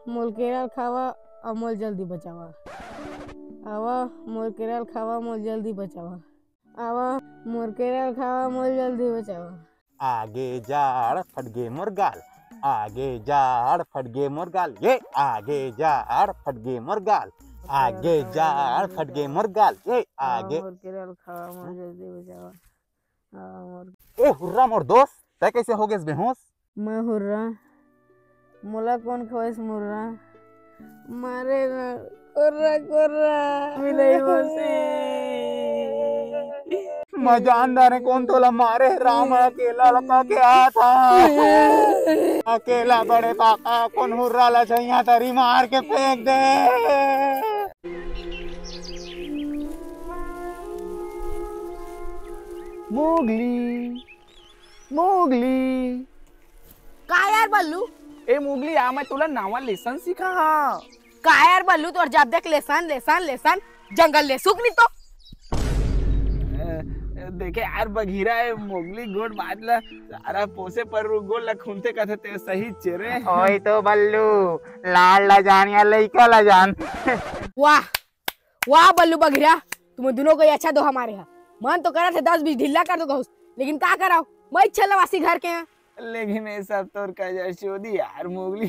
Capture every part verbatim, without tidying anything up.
मोर केरा ल खावा अउ मोर जल्दी बचावा। आवा, मोर केरा ल खावा, मोर जल्दी बचावा। आवा, मोर केरा ल खावा, मोर जल्दी बचावा। आगे जाड़ फट गे मोर गाल, आगे जाड़ फट गे मोर गाल, ये आगे जाड़ फट गे मोर गाल, आगे जाड़ फट गे मोर गाल, ये आगे। मोर केरा ल खावा, मोर जल्दी बचावा। ए हुर्रा मोर दोस्त, तै कैसे हो गेस बेहोश? मैं हुर्रा, मोला कौन खवाइस मुर्रा? मारे ना, कोर्रा कोर्रा मिलई होसे। मैं जान डारे कौन तोला मारे, राम अकेला लगा के आया था। अकेला बड़े पापा कौन हुर्रा ला छैया तरी मार के फेंक दे। Mowgli, Mowgli. का यार बल्लू? ए मोगली, आ मैं तोला नावा लेसन सिखा हा। का यार बल्लू, तोर जब देख लेसन, लेसन, लेसन, जंगल ले सुकनी तो। ए, देखे यार बघीरा, ए मोगली गोठ बात ला, सारा पोसे पर गोल ला खुनते कथे ते सही चेरे। ओए तो बल्लू, लाड़ ला जान या लइका ला जान। वाह, वाह बल्लू बघिरा, तुम दोनों को ही अच्छा दो हमारे यहाँ। मन तो करा थे दस बीस ढीला कर दो घुस, लेकिन का कराओ, मैं इच्छा लवासी घर के हैं। लेकिन ये सब तोर कजर चोदी यार मोगली।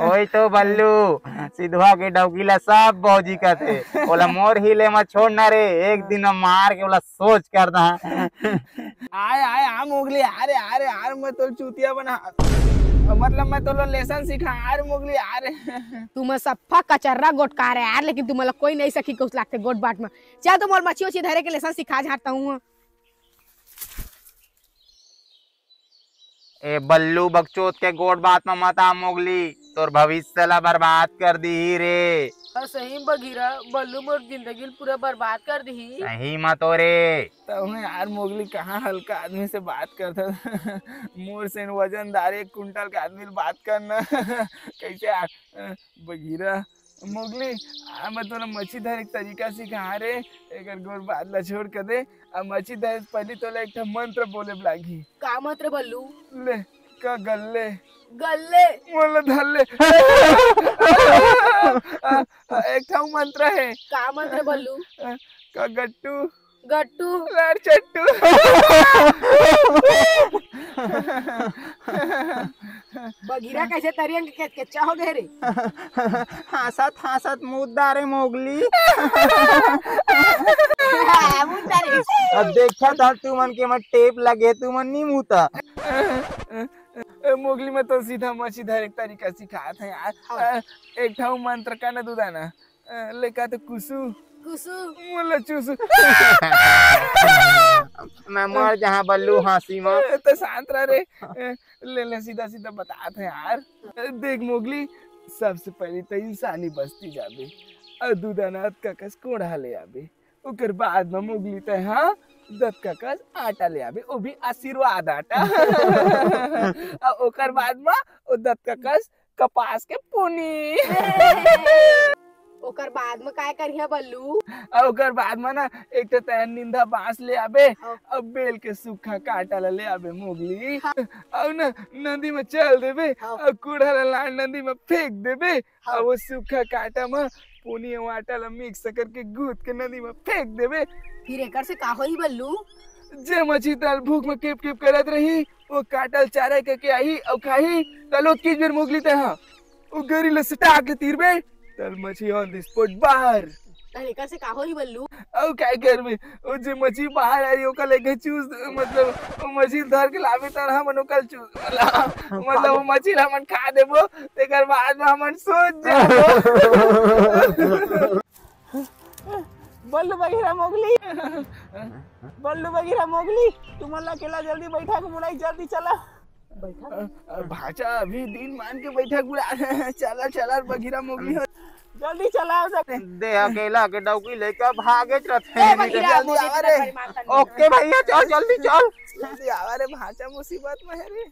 ओए तो बल्लू, सिधवा के डौकी ला सब भौजी कथे, ओला मोर हिले म छोड़ ना रे, एक दिन म मार के ओला सोच कर दा। आय, आय, आ मोगली, अरे, अरे, यार, मैं तोर चूतिया बना, मतलब, मैं तोला लेसन सिखा, अरे मोगली, अरे। तुम सफ्फा कचर्रा गोटकार है यार, लेकिन तुम लोग कोई नहीं सखी कुछ लागते गोट बाट में। चल, तुम और मच्छी उच्छी धरे के लेसन सिखा झाड़ता हूँ। ए बल्लू बकचोद के गोठ बात म मत आ मोगली, तोर भविष्य ला बर्बाद कर दिही रे। हाँ, सही म बघीरा, बल्लू मोर जिंदगी ल पूरा बर्बाद कर दिही। सही म तो रे। तहूँ यार मोगली कहाँ हल्का आदमी से बात करथस। मोर से वजनदार एक कुंटल के आदमी ल बात करना। कैसे यार, अ, बघीरा, मोगली, आ, मैं तोला मछली धरे के तरीका सिखा रे, एकर गोठ बात ला छोड़ के दे। आ मछली धरे से पहली तोला एक ठा मंत्र बोले ब लागही। का मंत्र बल्लू? ले, का गल्ले? गल्ले। मोला धर ले। आ, आ, एक ठा मंत्र है। का मंत्र बल्लू? आ, का गट्टू? गट्टू। लाड़ चट्टू। बघीरा कैसे तरियन के केचकेचा हो गए रे? हाँसत हाँसत मुद्दा रे मोगली। हाँ, मुद्दा रे। अब देखा था तुमन के मैं टेप लगे, तुमन नी मुता। ए, मोगली, मैं तो सीधा मछली धरे के तरीका सिखात है यार। हाँ। अ, एक ठा मंत्र का ना दुदाना। अ, लेका तो कुसु। कुसु। मोला चुसु। मैं मर जहाँ बल्लू हाँसी म। ए, तो शांत रह रे। ए, ले, ले, सीधा, सीधा बतात है यार। ए, देख मोगली, सबसे पहले तो इंसानी बस्ती जाबे। अ, दुदाना अतका कस कोढ़ा ले आबे। ओकर बाद म मोगली तै हा दतका कस आटा ले आबे, ओ भी आशीर्वाद आटा। अ, ओकर बाद म ओ दतका कस कपास के पुनी। ओकर बाद म काय करिहा बल्लू? अउ ओकर बाद म ना एक ठो तैं निंदा बांस ले आबे, हाँ। अउ बेल के सूखा कांटा ला ले आबे मोगली। हाँ। अउ ना नदी म चल देबे, हाँ। अउ कूड़ा ला लान नदी म फेंक देबे, हाँ। अउ वो सूखा कांटा म पुनी अउ आटा ला मिक्स करके गूंथ के नदी म फेंक देबे। फिर एकर से का होई बल्लू? जे मछली तल भूख म किप किप करत रही, वो कांटा ल चारा करके आही अउ खाही, तल ओतकीच बेर मोगली तै हा वो गरी ल सटाक ले तीरबे, तल मछली on the spot बाहर। तल एकर से का होही बल्लू? अउ काय करबे, वो जे मछली बाहर आही, ओकर लेके चूस, मतलब, वो मछली धर के लाबे, तल हमन ओकर चूस, मतलब, मतलब, वो मछली ल हमन खा देबो, तेकर बाद म हमन सोच जाबो। बल्लू बघेरा मोगली, बल्लू बघेरा मोगली, तुमन ला अकेला जल्दी बैठा के बुलाई, जल्दी चला। बैठा। अ, अ, भांचा अभी दिन मान के बैठा के बुला। चला, चला, बघेरा मोगली हो। जल्दी चला सब। दे अकेला के डौकी लेके भागेच रथे। ए, बघेरा जल्दी मोगली आवा रे। परिमाण करने। OK भैया, चल, जल्दी चल। जल्दी आवा रे, भांचा मुसीबत में है रे।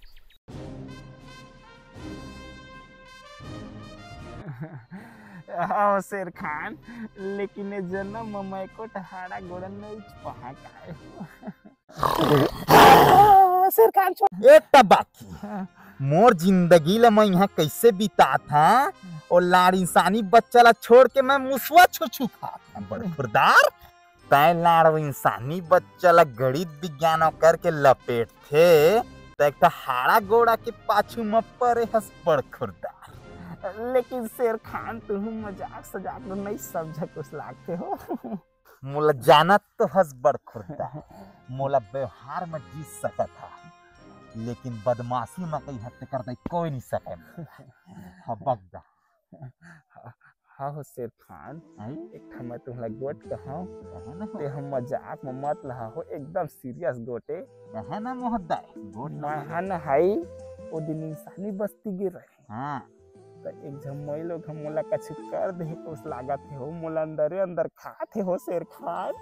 आओ शेर खान, लेकिन ये जन्म में मैं को टहाड़ा गोड़न नहीं पहा का। शेर खान छोड़। ए तबाकी। मोर जिंदगी ल मैं इहाँ कइसे बितात हँव? ओ लाड़ इंसानी बच्चा ला छोड़ के मैं मुसवा छू छू खात हँव, बड़खुरदार। तैं लाड़ वो इंसानी बच्चा ला गणित विज्ञान करके लपेटथे, त एक ठा हाड़ा गोड़ा के पाछू म परे हस, बड़खुरदार। लेकिन शेर खान, तुहूँ मजाक सजाक ल नइ समझे कस लागथे हो। मोला जानत तो हस, बड़खुरदार, मोला व्यवहार म जीत सकत हा, लेकिन बदमाशी म कहीं हत्या कर दे कोई नहीं सके। हबक दा। हाँ हो शेर खान, हैं? एक ठा मैं तुमला गोठ कहूँ, कहे ना हो। ते हम मजाक म मत लहा हो, एकदम serious गोठ ए। कहे ना महोदय, गोठ मैं लहा। हन हाई, ओ दिन इंसानी बस्ती गे रहे। हाँ। त एक झन मई लोग ह मोला कछु कर देहे कस लागत हे हो, मोला अंदरे अंदर खात हे हो शेर खान।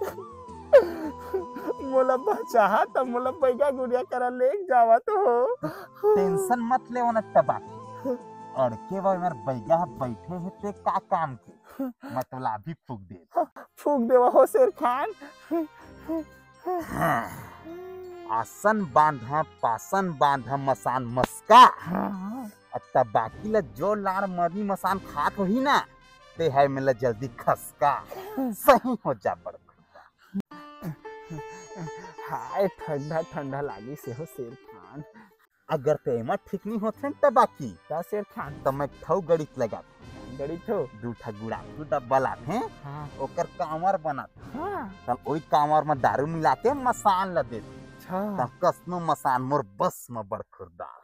मोला बचाहा त मोला बैगा गुड़िया करा लेग जावत हो। Tension मत लेवा ना टबाकी। अड़के बर मेर बैगा ह बैठे हे ते का काम के? मैं तोला अभी फूक दे। फूक देवा हो शेर खान। हाँ। आसन बांधा, पासन बांधा, मसान मस्का। हाँ। अ टबाकी ल जो लाड़ मरी मसान खात होही ना, ते है मेला जल्दी खसका। सही हो जा बड़खुरदार। हाय, ठंडा ठंडा लागिस हे हो शेर खान। अगर ते एमा ठीक नहीं होथे न टबाकी, का शेर खान? त मैं ठऊ गणित लगात। गणित हो? दू ठा गुड़ाखू डब्बा लाथे, हाँ। ओकर कांवर बनात। हाँ। त ओई कांवर म दारू मिला के मसान ल देथे। अच्छा। त कसनो मसान मोर बस म बड़खुरदार।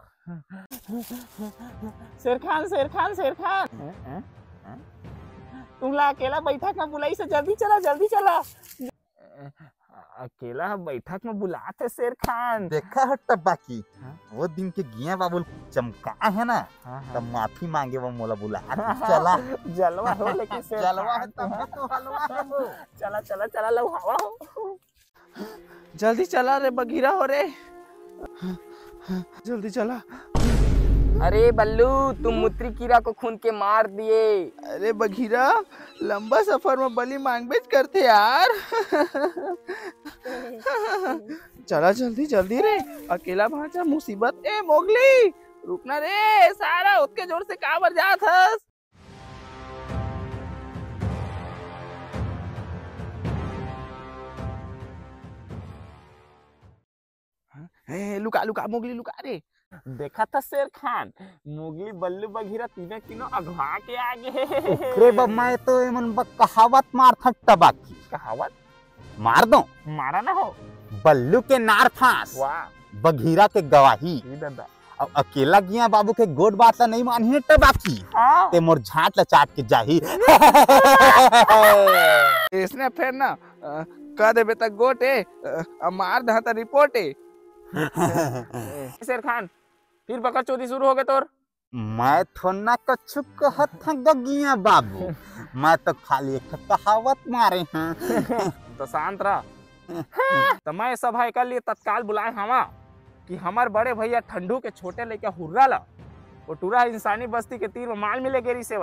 शेर खान, शेर खान, शेर खान। हैं, हैं, हैं? तुमला अकेला बैठक म बुलाइस हे, जल्दी चला, जल्दी चला। अकेला ह बैठक म बुलात हे शेर खान। देखा हो टबाकी, हाँ? वो दिन के गिया बाबू ल चमका हे ना, हाँ, हाँ। त माफी मांगे बर मोला बुलात हे। चला। जलवा हो लेकिन शेर जलवा खान। हे तब तो हलवा हो। चला, चला, चला, लव हवा हो। जल्दी चला रे बघीरा हो रे, जल्दी चला। अरे बल्लू, तुम मुत्री कीड़ा को खून के मार दिए। अरे बघीरा, लंबा सफर में बलि मांगबेच करथे यार। चला जल्दी जल्दी रे, अकेला भांचा मुसीबत। ए मोगली, रुकना रे सारा, ओतके जोर से काबर जात हस? हाँ? हे, लुका, लुका, मोगली लुका रे। देखा था शेर खान, मोगली बल्लू बघीरा तीनों तीनों अगवा के आ गे। ओकरे बर मैं तो एमन बर कहावत मारथंव टबाकी। कहावत? मार दो। मारा ना हो। बल्लू के नार फांस, वाह। बघीरा के गवाही। ई दादा। अब अकेला गिया बाबू के गोठ बात ला नहीं मानही टबाकी। हाँ। ते मोर झांट ला चाट के जाही। इसने फेर ना, अ, कह देबे त गोठ ए, अ, मार दहा त रिपोर्ट ए। शेर खान, फिर बकचोदी शुरू हो गे तोर। मैं थोड़ना कछु कहत हंव गिया बाबू, मैं तो खाली एक ठो कहावत मारे हंव। तो शांत रह। तो मैं सभा एकर लिए तत्काल बुलाए हंव कि हमर बड़े भैया ठंडू के छोटे लइका हुर्रा ला, वो टूरा इंसानी बस्ती के तीर में माल मिले गे रिहिस हे।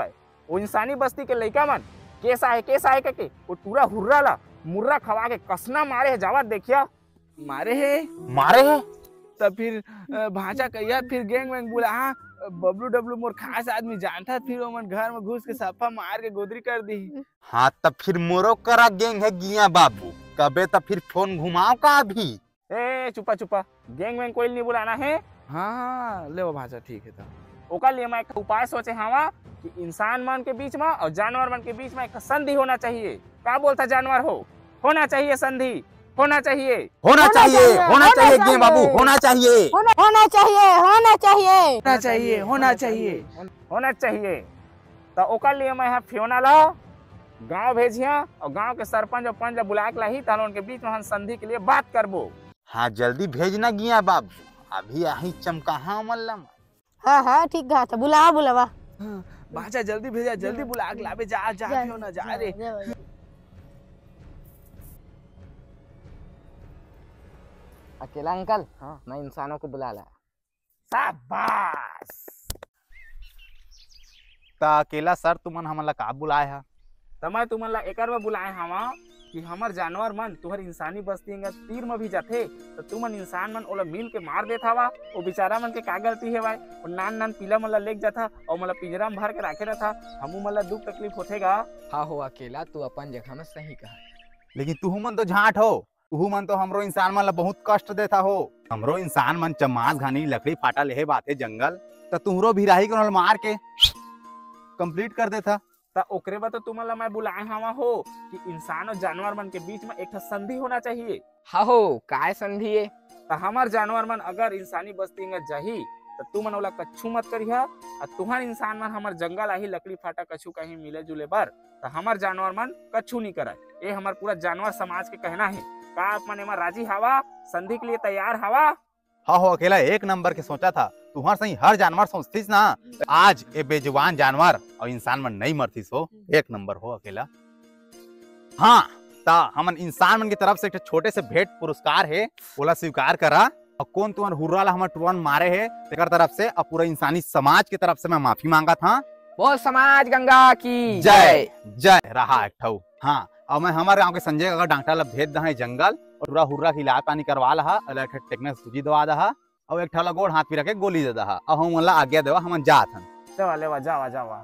वो इंसानी बस्ती के लइका मन केस आए, केस आए कहिके वो टूरा हुर्रा ला मुर्रा खवा के कसना मारे हे, जावत देखिया। मारे हे? मारे हे? त फिर, अ, भांचा कहिया फिर गैंग वैंग बुलाहा, बबलू डबलू मोर खास आदमी जानथा, फिर ओमन घर में घुस के सफा मार के गोदरी कर दिही। हाँ, त फिर मोरो करा गैंग हे गिया बाबू, कबे त फिर फोन घुमाव का अभी? ए, चुपा चुपा, गैंग वैंग कोई नहीं बुलाना हे। हाँ, हाँ, ले वो भांचा, ठीक हे त। ओकर लिए मैं एक उपाय सोचे हंव कि इंसान मन के बीच में और जानवर मन के बीच में एक संधि होना चाहिए। का बोलथा जानवर हो? होना चाहिए संधि, होना चाहिए। होना चाहिए, होना चाहिए, गिया बाबू, होना चाहिए। होना, होना चाहिए, होना चाहिए। होना चाहिए, होना चाहिए। होना चाहिए। त ओकर लिए मैं ह फियोना ला गांव भेजिया और गांव के सरपंच और पंच ला बुला के लाही, तहन उनके बीच में हम संधि के लिए बात करबो। हाँ, जल्दी भेजना गिया बाबू, अभी आही चमकाहा मन ला। हाँ, हाँ, ठीक कहा था, बुलावा, बुलावा। हाँ, भांचा जल्दी भेजा, जल्दी बुला के लाबे, जा, जा, जा, फियोना, जा जा, रे। जा, जा। अकेला अंकल, हाँ। मैं इंसानों को बुला ला। शाबाश। त अकेला सर तुमन हमन ला का बुलाए हा? त मैं तुमन ला एकर बर बुलाए हंव कि हमर जानवर मन तुहर इंसानी बस्ती अंगत तीर म भी जाथे, त तुमन इंसान मन ओला मिल के मार देत हवा। ओ बेचारा मन के का गलती हेवय? ओ नान नान पीला मन ला लेग जाथा अउ मोला पिंजरा म भर के राखे रथा। हमू मन ला दुख तकलीफ होथे गा। हाँ हो अकेला, तू अपन जगह में सही कहा। लेकिन तुहू मन तो झांट हो, तुहू मन तो हमरो इंसान मन ला बहुत कष्ट देथा हो। हमरो इंसान मन चमास घानी लकड़ी फाटा लेहे बाथे जंगल, त तुहरो भिराही के ओला मार के कंप्लीट कर देथा। त ओकरे बर तो तुमन ला मैं बुलाए हवा हो कि इंसान अउ जानवर मन के बीच में एक ठो संधि होना चाहिए। हाँ हो, काय संधि ए? त हमर जानवर मन अगर इंसानी बस्ती अंगत जाही, त तुमन ओला कछु मत करिहा। अउ तुहर इंसान मन हमर जंगल आही लकड़ी फाटा कछु कहीं मिले जुले बर, त हमर जानवर मन कछु नहीं करय। ये हमर पूरा जानवर समाज के कहना है। का आप मन एमा राजी हवा? संधि के लिए तैयार हवा? हाँ हो अकेला, एक नंबर के सोचा था। तुहर सही हर जानवर सोचतिस ना, त आज ये बेजुबान जानवर अउ इंसान मन नहीं मरतिस हो। एक नंबर हो अकेला। हाँ, त हमन इंसान मन की तरफ से एक ठो छोटे से भेंट पुरस्कार है, ओला स्वीकार करा। अउ कोन तुहर हुर्रा ला हमर टुरन मारे है, तेकर तरफ से अउ पूरा इंसानी समाज के तरफ से मैं माफी मांगत हाँ। बोल समाज गंगा की जय। जय रहा एक ठऊ। हाँ, अउ मैं हमर गांव के संजय काका डॉक्टर ला भेज दहा जंगल अउ पूरा हुर्रा के इलाज पानी करवा लहा, अउ एक ठो टेकनस सूजी दवा दहा, अउ एक ठो ला गोड़ हाथ पीरा के गोली दे दहा, अउ हम ओला आज्ञा देवा, हमन जात हन। जावा लेवा, जावा जावा।